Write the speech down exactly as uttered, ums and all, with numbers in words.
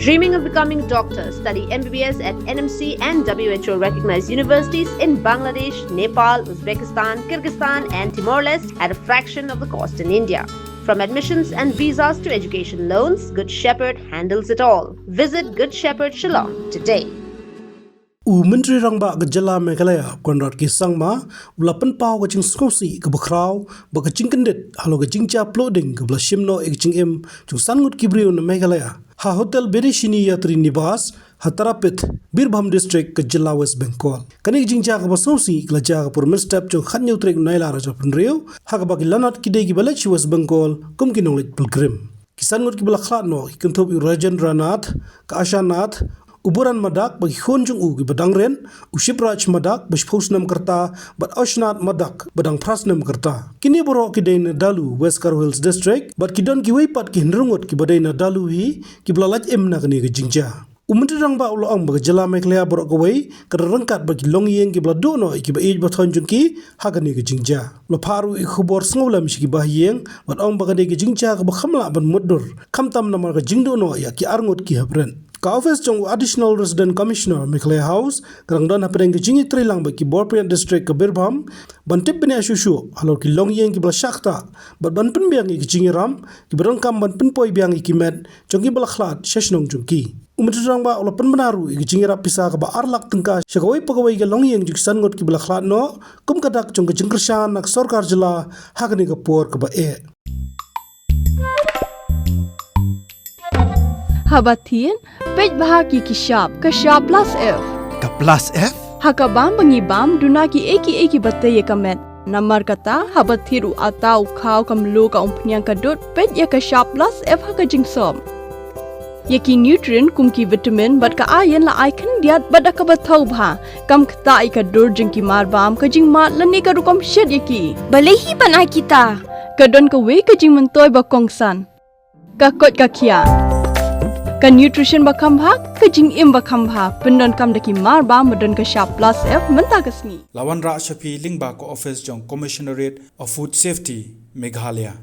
Dreaming of becoming a doctor? Study M B B S at N M C and W H O recognized universities in Bangladesh, Nepal, Uzbekistan, Kyrgyzstan, and Timor Leste at a fraction of the cost in India. From admissions and visas to education loans, Good Shepherd handles it all. Visit Good Shepherd Shillong today. U Myntri Rangbah ka jylla Meghalaya, Conrad K Sangma, u la pynpaw ka jingsngewsih kaba khraw bad ka jingkyndit halor ka jingjia pluh ding kaba la shim noh ïa ka jingim jong san ngut ki briew na Meghalaya ha Hotel Bidyashini Yatri Niwas ha Tarapith, Birbhum District, ka jylla West Bengal. Kane ka jingjia kaba sngewsih ka la jia ha ka por mynstep jong khathynñiew tarik u Nailar arhajar arphew hynriew, ha kaba ki lanot ki dei kiba leit sha West Bengal kum ki nongleit pilgrim. Ki san ngut kiba la khlad noh ki kynthup ïa u Rajendra Nath, ka Asha Nath, u Buran Madak bad ki khun jong u kiba dang rit, u Shivraj Madak ba shiphew snem ka rta bad Ashnath Madak ba dang phra snem ka rta. Kine baroh ki dei na Dalu, West Garo Hills District, bad ki don kiwei pat ki hynriew ngut kiba dei na Dalu hi kiba la lait im na kane ka jingjia. U Myntri Rangbah u la ong ba ka jylla Meghalaya baroh kawei ka dang ryngkat bad ki longïing kiba la duh noh ïa kiba ïeit ba thoiñ jong ki ha kane ka jingjia. U la phah ruh ïa ka khubor sngewlem sha ki bahaïing bad ong ba kane ka jingjia kaba kham lah ban mutdur, khamtam namar ka jingduh noh ïa ki arngut ki hapdeng. Ka office jong u Additional Resident Commissioner Meghalaya House ka dang don hapdeng ka jingïatreilang bad ki bor pynïaid district ka Birbhum ban tip bniah shuh shuh halor ki longïing kiba la shah ktah bad ban pynbiang ïa ki jingïaram kiba donkam ban pynpoi biang ïa ki met jong kiba la khlad sha shnong jong ki. U Myntri Rangbah u la pynbna ruh ïa ka jingïarap pisa kaba ar lak tyngka sha kawei pa kawei ka longïing jong ki san ngut kiba la khlad noh, kum ka dak jong ka jingkyrshan na ka sorkar jylla ha kane ka por kaba eh. Haba thied, peit bha ki ki shap, ka shap plus F. Ka plus F? Ha ka bam ba ngi bam, duna ki ei ki ei kiba tei ïa ka met. Namar kata, haba thied u atta, u khaw, ka mluh, ka umphniang, ka dud, peit ïa ka shap plus F ha ka jingsop. Ïa ki nutrient kum ki vitamin bad ka iron la ai khyndiat bad da kaba thaw bha. Kam ktah ïa ka dur jong ki marbam, ka jingmad lane ka rukom shet ïa ki. Balei hi ban ai kita? Ka don kawei ka jingmyntoi ba kongsan. Ka koit ka khiah. Ka nutrition ba kham bha, ka jingim ba kham bha. Pyndonkam da ki marbam ba don ka shap plus F mynta ka sngi. La wanrah sha phi lyngba ka office jong Commissionerate of Food Safety, Meghalaya.